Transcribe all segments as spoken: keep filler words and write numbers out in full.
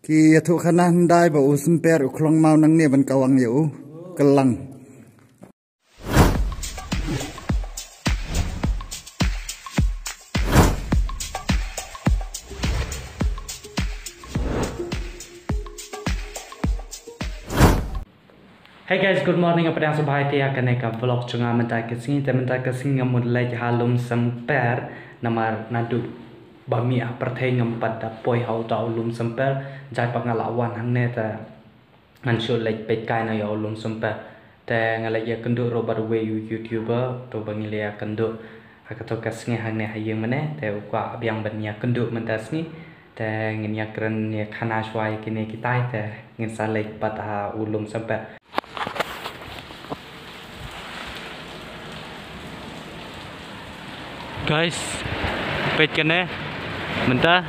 Ki ïathuh khana hyndai ba u Symper u khlong maw nangne ban kawang ïa u. Ka lang. Hey guys, good morning. Nga pdiang sngewbha ïa phi ha kane ka vlog jong nga mynta ka sngi. Te mynta ka sngi nga mut leit ha Lum Symper namar naduh ba mih ha pyrthei ngam pat da poi ha uta u Lum Symper. Jait ba nga la wan hangne te ngan shu leit peit kai noh ïa u Lum Symper. Te nga leit ïakynduh ruh bad uwei u YouTuber ruh ba ngi la ïakynduh ha kato ka sngi hangne ha ïing mane. Te u kwah biang ban ïakynduh mynta sngi. Te ngin ïakren ïakhana shuwa ïa kine kitai te ngin sa leit pat ha u Lum Symper. Guys, peit kane mynta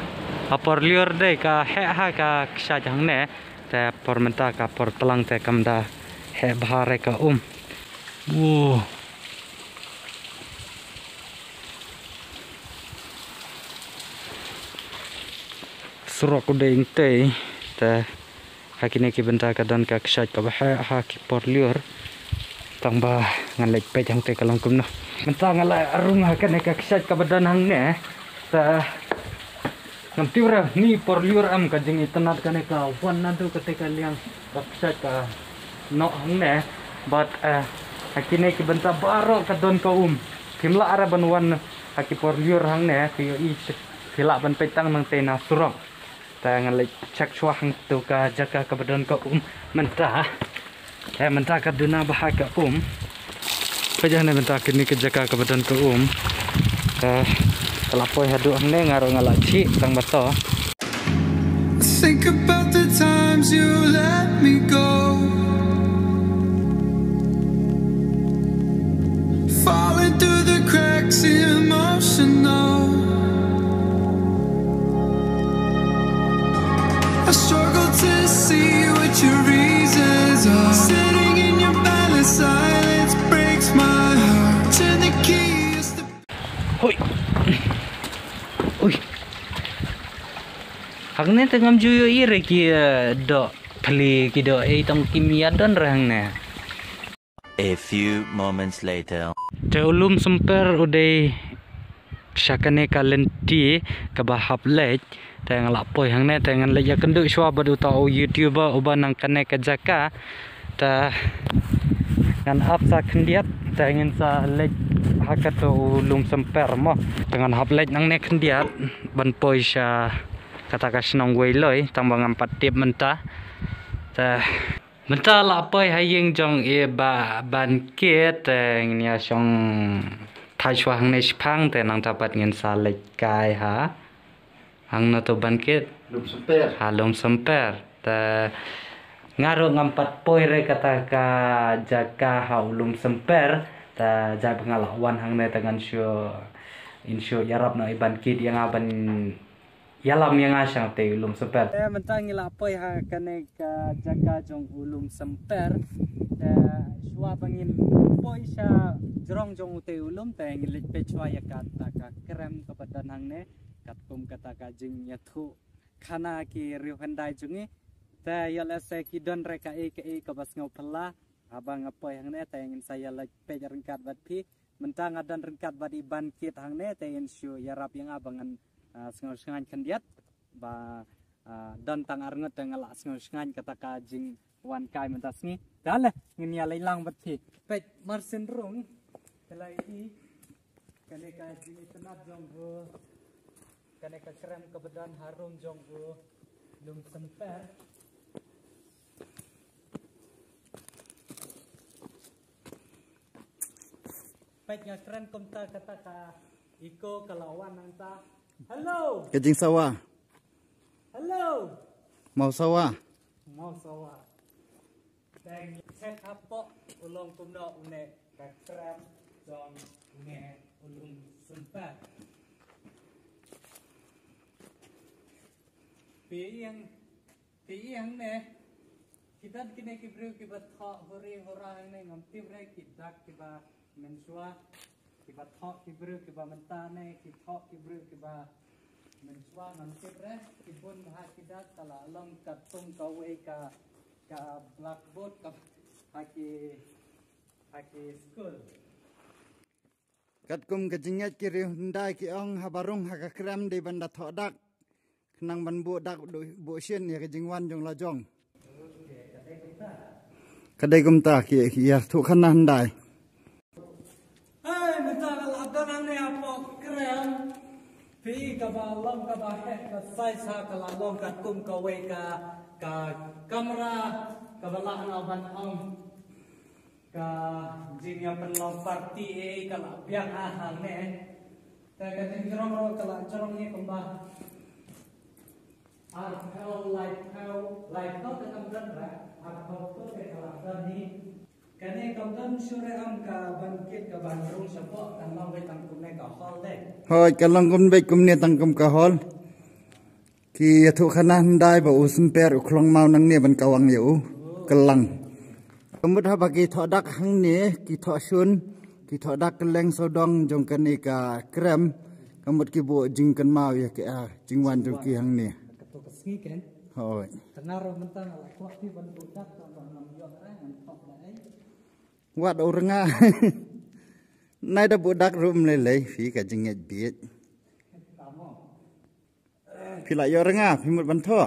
ha por lyiur dei ka heh ha ka kshaid hangne. Te por mynta ka por tlang te kam da heh bha re ka um. Wow. Surok u dei ing tei te ha kine ki bynta ka don ka kshaid kaba heh ha ki por lyiur. Tang ba ngan leit peit hangtei ka long kumno. Mynta nga la rung ha kane ka kshaid kaba don hangne. Te ngam tip re ni por lyiur em ka jingitynnad kane ka wan naduh kata ka liang ba kshaid ka noh hangne. Bad eh, ha kine ki bynta baroh ka don ka um. Phim lah re ban wan ha ki por lyiur hangne phi ïohi phi lah ban peit tang nangtei na surok. Te ngan leit check shuwa hangto ka jaka kaba don ka um mynta. Te mynta ka duna bha ka um. Peit hangne mynta kane ka jaka kaba don ka um. Te ka la poi haduh hangne nga ruh nga la chih tang ba to. Think about the times you let me go. Falling through the cracks, emotional. I struggle to see what your reasons are. Sitting in your palace, silence breaks my heart. Turn the keys to Hoi. Ui. Hangne te ngam ju ïohi re ki eh, doh pli ki doh ei tang kim ïa don re hangne. A few moments later. Te u Lum Symper u dei sha kane ka lynti kaba hap leit. Te nga la poi hangne te ngan leit ïakynduh shuwa bad uta u YouTuber uba nang kane ka jaka. Te ngan ap sa khyndiat te ngin sa leit ha kato u Lum Symper mo. Te ngan hap leit nangne khyndiat ban poi sha kata ka shnong Weiloi tang ba ngam pat tip mynta. Te mynta la poi ha ïing jong i Bah Bankit te ngin ïa shong thait shuwa hangne shipang te nangta pat ngin sa leit kai ha hangno to Bankit? Lum Symper. Ha Lum Symper. Te nga ruh ngam pat poi re kata ka jaka ha u Lum Symper. Te jait ba nga la wan hangne te ngan shu in shu ïarap noh i Bankit ïa nga ban ïalam ïa nga shang te u Lum Symper. Te mynta ngi la poi ha kane ka jaka jong u Lum Symper. Te shuwa ba ngin poi sha jrong jong u te u lum te ngin leit peit shuwa ïa kata ka krem kaba don hangne katkum kata ka jingïathuh khana ki riew hyndai jong ngi. Te ïoh lehse ki don re kaei kaei kaba sngewphylla. Haba nga poi hangne te ngin sa ïa leit peit ryngkat bad phi. Mynta nga don ryngkat bad i Bankit hangne te in shu ïarap ïa nga ba ngan ah, sngew shngaiñ khyndiat ba ah, don tang arngut te nga la sngew shngaiñ kata ka jingwan kai mynta sngi. Te ale ngin ïa leit lang bad phi. Peit marsien rung te la i kane ka jingitynnad jong u kane ka krem kaba don harum jong u Lum Symper. Peit nga kren kumta kata ka echo ka la wan nangta. Hello. Ka jingsawa. Hello. Mawsawa. Mawsawa. Te ngi check hapoh u long kumno une ka krem jong une u Lum Symper. Phi ïeng Te i hangne ki don kine ki briew kiba thoh huri hura hangne ngam tip re ki dak kiba mynshuwa kiba thoh ki briew kiba mynta ne ki thoh ki briew kiba Mynshuwa ngam tip re, ki bun bha ki dak ka la long katkum kawei ka, ka blackboard ka ha ki, ha ki skul. Katkum ka jingngeit ki riew hyndai ki ong haba rung ha ka krem dei ban da thoh dak. Khnang ban buh dak buh shin ïa ka jingwan jong la jong. Ka dei kumta ki ïathuh khana hyndai. Hai mynta ka la don hangne hapoh krem. Phi kaba long kaba heh ka size ha ka la long katkum kawei ka, ka kamra kaba lah na ban ong ka jingïapynlong party ei ka la biang ha hangne. Te ka jingjrong ruh ka la jrong ïa kumba arphew, laiphew, laiphew te kam don re, arphew te ka la don hi. Kane kam don shuh re em ka ban kit ka ban rung shapoh kan long beit tang kumne ka hall de. Hooid, kan long kumne beit kumne tang kum ka hall. Ki ïathuh khana hyndai ba u Symper u khlong maw nangne ban kawang ïa u kyllang. Ka mut haba ki thoh dak hangne, ki thoh shun, ki thoh dak kylleng sawdong jong kane ka krem. Ka mut ki buh jingkynmaw ïa ka, ah, jingwan jong ki hangne. Ka to ka sngi ken. Hooid. Tang ruh mynta nga la kwah phi ban buh dak tang ba ngam ïoh re ngan thoh da ei. Wat u rnga. Nai da buh dak ruh ym lei lei phi ka jingngeit bieit. Tamo. Phi la ïoh re nga, phi mut ban thoh.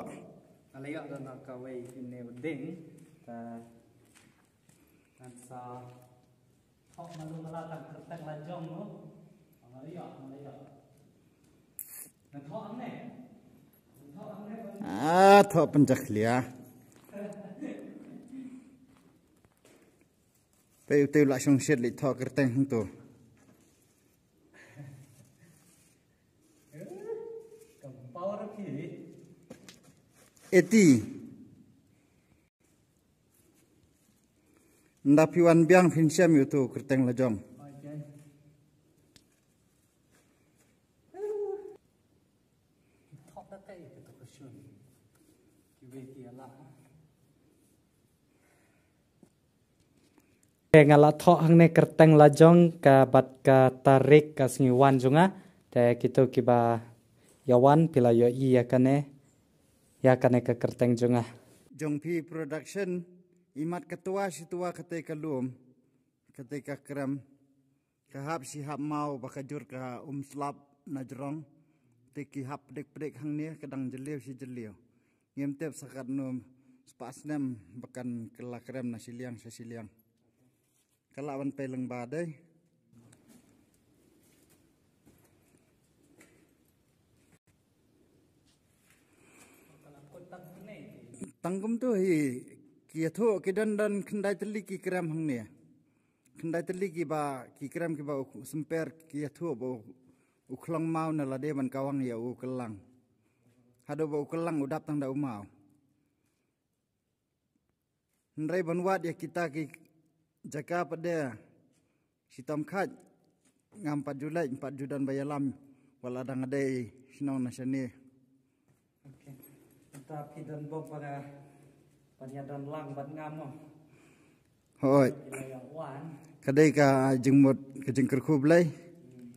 Nga la ïoh da na kawei phi ne u ding. Ta ngan sa thoh malu mala tang kyrteng la jong mo. Nga la ïoh, nga la ïoh. Ngan thoh ang ne. Ngan thoh ang ne ban Ah, thoh pynjakhlia. Te u te u la shong shet li thoh kyrteng hangto. Kam power phi. Eti. Nda phi wan biang phin shem ïa uto u kyrteng la jong. Okay. Thoh da kai ka to ka shun. Ki wei ki ala. Te nga la thoh hangne kyrteng la jong ka bad ka tarik ka sngi wan jong nga. Te kito kiba ïa wan phi la ïohi ïa kane, ïa kane ka kyrteng jong nga. Jong phi production, imat ka twa shi twa kate ka lum, kate ka krem. Ka hap shi hap maw ba ka jur ka um slap na jrong. Te ki hap pdik pdik hangne ka dang jylliew shi jylliew. Ngim tip sa katno spah snem ba kan kylla krem na shiliang sha shiliang. Ka lah ban pei lyngba dei. Tang kumto hi ki ïathuh ki don don khyndai tylli ki krem hangne. Khyndai tylli kiba ki krem kiba u Symper ki ïathuh ba u, u khlong maw na lade ban kawang ïa u kyllang. Haduh ba u kyllang u dap tang da u maw. Hynrei ban wad ïa kita ki jaka pat de shitom khat ngam pat ju leit, ngam pat ju don ba ïalam wat la dang dei shnong na shane. Okay. Mynta phi don bok ba nga ban ïa don lang bad nga mo. Hooid. Phi la ïa wan. Ka dei ka jingmut ka jingkyrkhu Blei. Hmm.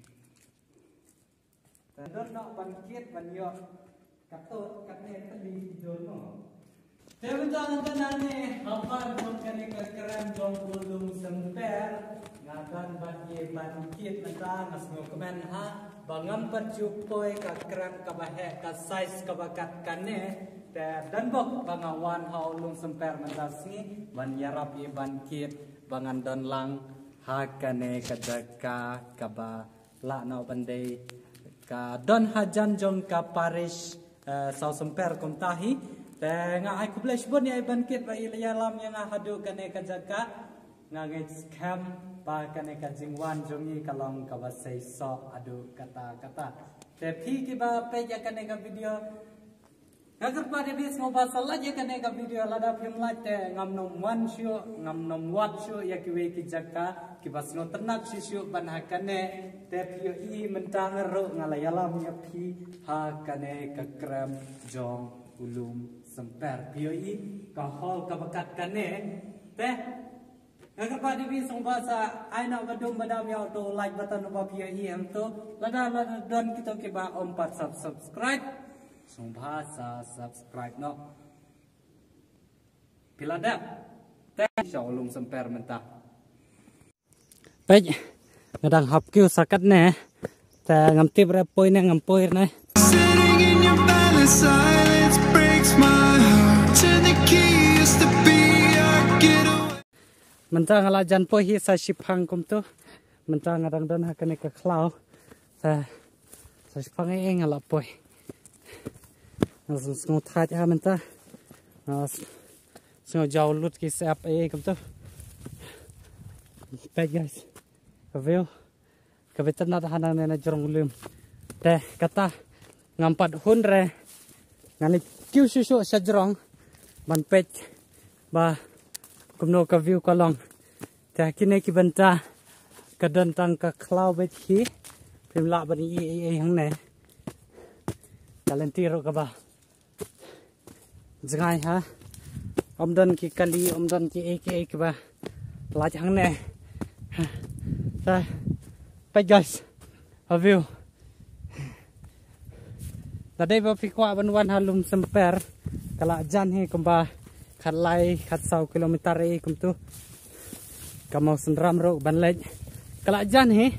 Te don noh ban kit ban ïoh katto katne tylli ki jor mo. Te mynta mynta nangne habar jong kane ka krem jong u Lum Symper. Nga don bad ïa ban kit mynta nga sngewkmen ha ba ngam pat ju poi ka krem kaba heh ka size kaba kat kane. Te don bok ba nga wan ha u Lum Symper mynta sngi ban ïarap ïa ban kit ba ngan don lang ha kane ka jaka kaba lah noh ban dei ka don hajan jong ka parish, eh, Saw Symper kumta hi. Te nga ai khublei shibun ïa i ban kit ba i la ïalam ïa nga haduh kane ka jaka. Nga ngeit skhem ba kane ka jingwan jong i ka long kaba sei soh haduh katta katta. Te phi kiba peit ïa kane ka video, nga kyrpad ïa phi sngewbha sa like ïa kane ka video, lada phim like te ngam nym wan shuh, ngam nym wad shuh ïa kiwei ki jaka kiba sngewtynnat shisha ban ha kane. Te phi ïohi mynta ruh nga la ïalam ïa phi ha kane ka krem jong u Lum Symper. Phi ïohi ka hall kaba kat kane. Te Nga kyrpad ïa phi sngewbha sa ai noh ka dum ba dam ïa uto u like button uba phi ïohi hangto. Lada lada don kito kiba ym pat sub- subscribe, sngewbha sa subscribe noh. Phi la dep. Te sha u Lumsymper mynta. Peit, nga dang hap kiew sa katne. Te ngam tip re poi ne ngam poi ne. Sitting in your palace, silence breaks my heart. Turn the keys to be our getaway. Mynta nga la jan poi hi sa shiphang kumto. Mynta nga dang don ha kane ka khlaw. Sa, sa shiphang eh nga la poi. Nga sngew thait ha mynta. Nga s- sngew jaw lut ki sep eh kumto. Peit guys. Ka view. Ka view tynat hangne na jrong lum. Te kata ngam pat hun re. Ngan leit kiew shuh shuh sha jrong ban peit ba kumno ka view ka long. Te kine ki bynta ka don tang ka khlaw beit hi. Phim lah ban ïohi ei ei hangne. Ka lynti ruh kaba jngai ha. Ym don ki kali, ym don ki ei ki ei kiba lait hangne. Sa peit guys. Ha view. Lada dei ba phi kwah ban wan ha Lumsymper, ka la jan hi kumba khatlai khatsaw kilometer ei kumto. Ka Mawsynram ruh ban leit ka la jan hi.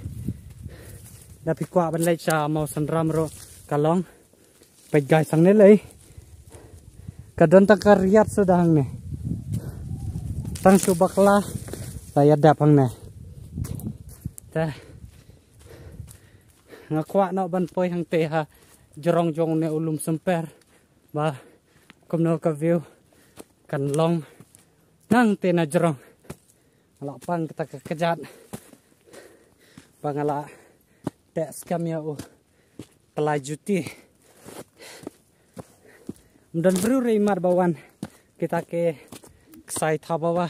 Da phi kwah ban leit sha Mawsynram ruh ka long. Peit guys hangne lei. Ka don tang ka riat suda hangne. Tang shu bakla la ïa dap hangne. Te nga kwah noh ban poi hangte ha jrong jong une u Lumsymper ba kumno ka view kan long nangte na jrong. Nga la pang kata ka kjat ba nga la teh skhem ïa u pynlait juti. Ym don briew re imat ba wan. Kita ki ksai thaw ba wa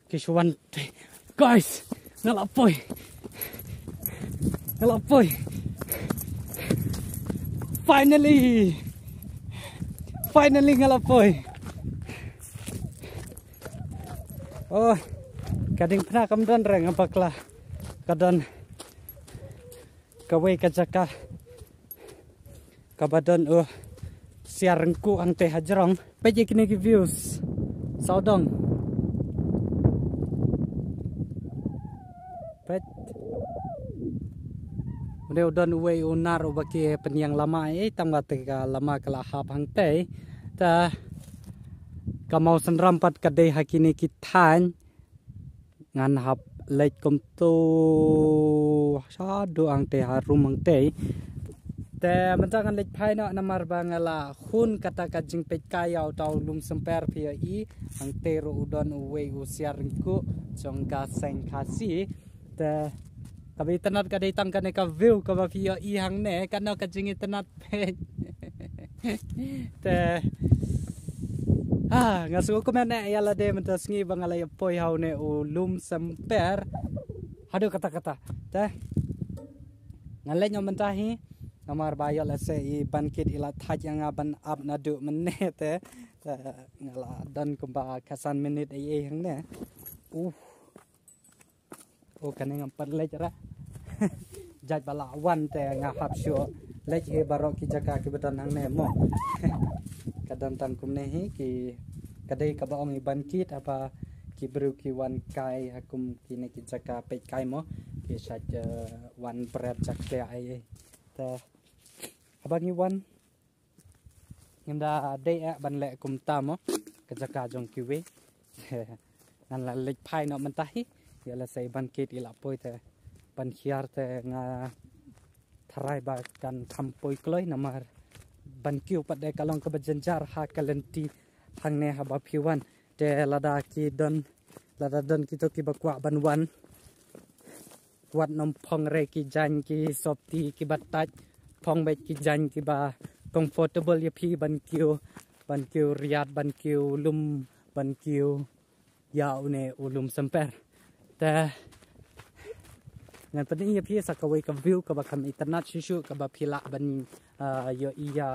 ki shu wan. Guys, nga la poi. Nga la poi. Finally. Finally nga la poi. Oh, ka diengphna kam don re nga bakla. Ka don kawei ka jaka kaba don u Siar Ryngkuh hangte ha jrong. Peit ïa kine ki views. Sawdong. Peit. Une u don uwei u nar uba ki pynïeng lama ei tang ba te ka lama ka la hap hangte. Ta ka Mawsynram pat ka dei ha kine ki thaiñ. Ngan hap leit kumto shaduh hangte harum hangte. Te mynta ngan leit phai noh namar ba nga la hun kata ka jingpeit kai ïa uta u Lumsymper phi ïohi hangte ruh u don uwei u Siar Ryngkuh jong ka seng Khasi. Te kaba itynnad ka dei tang kane ka view kaba phi ïohi hangne kano ka jingitynnad. Te ha nga sngew kumne ïa lade mynta sngi ba nga la ïa poi ha une u Lumsymper. Haduh kata kata te ngan leit noh mynta hi. Namar ba ïoh lehse i Bankit i la thait ïa nga ban ap naduh mynne te, te nga la don kumba khatsan minit ei ei hangne. Uh. Oh, kane ngam pat leit ra. Jait ba la wan te nga hap shuh leit hi baroh ki jaka kiba don hangne mo. Ka don tang kumne hi ki ka dei kaba ong i Bankit haba ki briew ki wan kai ha kum kine ki jaka peit kai mo. Ki shait, eh, wan bret jak te ai ai. Te haba ngi wan Ngim da dei eh ban leh kumta mo. Ka jaka jong kiwei. Ngan la leit phai noh mynta hi. Ïa lehse i Bankit i la poi te ban hiar te nga tharai ba kan kham poi kloi namar ban kiew pat de ka long kaba jynjar ha ka lynti hangne haba phi wan. Te lada ki don, lada don kito kiba kwah ban wan. Wat nym phong re ki jaiñ ki sopti kiba tait, phong beit ki jaiñ kiba comfortable ïa phi ban kiew, ban kiew riat, ban kiew lum, ban kiew ïa une u Lumsymper. Te ngan pyni ïa phi sa kawei ka view kaba kham itynnad shuh shuh kaba phi lah ban, ah, ïohi ïa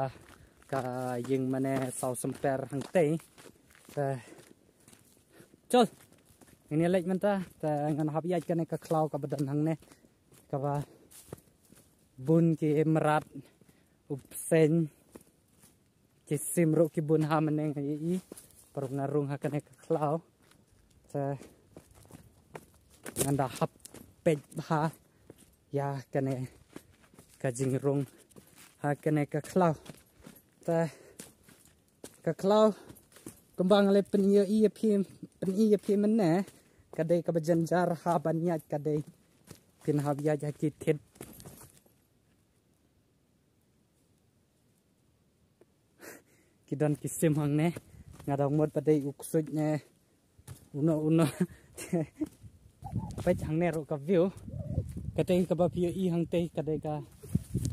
ka ïing mane saw symper hangtei. Te Chol. Ngin ïa leit mynta, te ngan hap ïaid kane ka khlaw kaba don hangne. Kaba bun ki mrad, u bseiñ, ki sim ruh ki bun ha mynne nga ïohi. Baroh nga rung ha kane ka khlaw. Te ngan da hap peit bha ïa kane ka jingrung ha kane ka khlaw. Te ka khlaw kumba nga la pyn-i ïa phi, pyn-i ïa phi mynne, ka dei kaba jynjar ha ban ïaid, ka dei phin hap ïaid ha ki thied. Ki don ki sim hangne, nga dang mut ba dei u ksuid ne uno uno. Peit hangne ruh ka view. Ka dei kaba phi ïohi hangtei, ka dei ka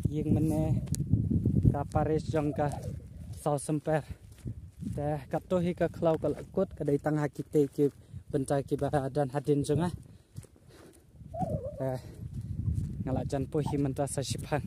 ïing mane ka parish jong ka Sawsymper. Te katto hi ka khlaw ka la kut, ka dei tang ha kitei ki bynta kiba don hadien jong nga. Te nga la jan poi hi mynta sa shiphang.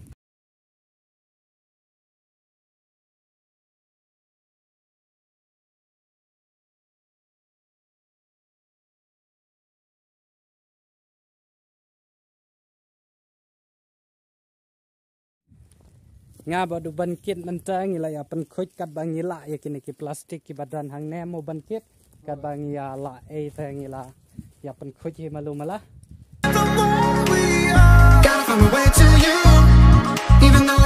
Nga bad u Bankit mynta ngi la ïa pynkhuid katba ngi lah ïa kine ki plastik kiba don hangne mo Bankit. Katba ngi ïa lah ei te ngi la ïa pynkhuid hi malu mala. Gotta find my way to you, even though